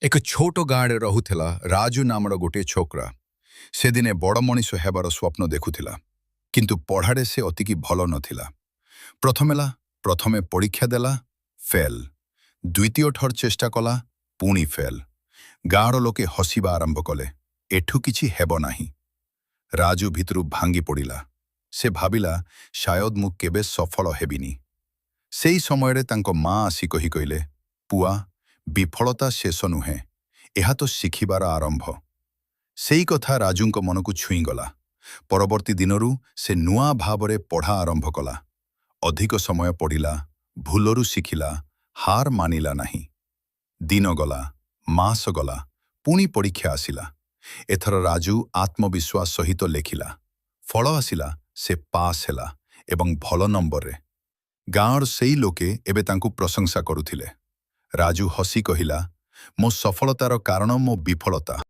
ଏକ ଛୋଟ ଗାଁରେ ରହୁଥିଲା ରାଜୁ ନାମର ଗୋଟିଏ ଛୋକରା। ସେ ଦିନେ ବଡ଼ ମଣିଷ ହେବାର ସ୍ୱପ୍ନ ଦେଖୁଥିଲା। କିନ୍ତୁ ପଢ଼ାରେ ସେ ଅତିକି ଭଲ ନଥିଲା। ପ୍ରଥମେ ପରୀକ୍ଷା ଦେଲା, ଫେଲ୍। ଦ୍ୱିତୀୟ ଥର ଚେଷ୍ଟା କଲା, ପୁଣି ଫେଲ୍। ଗାଁର ଲୋକେ ହସିବା ଆରମ୍ଭ କଲେ, ଏଠୁ କିଛି ହେବ ନାହିଁ। ରାଜୁ ଭିତରୁ ଭାଙ୍ଗି ପଡ଼ିଲା। ସେ ଭାବିଲା, शायद ମୁଁ କେବେ ସଫଳ ହେବିନି। ସେଇ ସମୟରେ ତାଙ୍କ ମା ଆସି କହି କହିଲେ, "ପୁଆ, ବିଫଳତା ଶେଷ ନୁହେଁ, ଏହା ତ ଶିଖିବାର ଆରମ୍ଭ।" ସେଇ କଥା ରାଜୁଙ୍କ ମନକୁ ଛୁଇଁଗଲା। ପରବର୍ତ୍ତୀ ଦିନରୁ ସେ ନୂଆ ଭାବରେ ପଢ଼ା ଆରମ୍ଭ କଲା। ଅଧିକ ସମୟ ପଢ଼ିଲା, ଭୁଲରୁ ଶିଖିଲା, ହାର ମାନିଲା ନାହିଁ। ଦିନ ଗଲା, ମାସ ଗଲା, ପୁଣି ପରୀକ୍ଷା ଆସିଲା। ଏଥର ରାଜୁ ଆତ୍ମବିଶ୍ୱାସ ସହିତ ଲେଖିଲା। ଫଳ ଆସିଲା, ସେ ପାସ୍ ହେଲା ଏବଂ ଭଲ ନମ୍ବରରେ। ଗାଁର ସେଇ ଲୋକେ ଏବେ ତାଙ୍କୁ ପ୍ରଶଂସା କରୁଥିଲେ। ରାଜୁ ହସି କହିଲା, "ମୋ ସଫଳତାର କାରଣ ମୋ ବିଫଳତା।"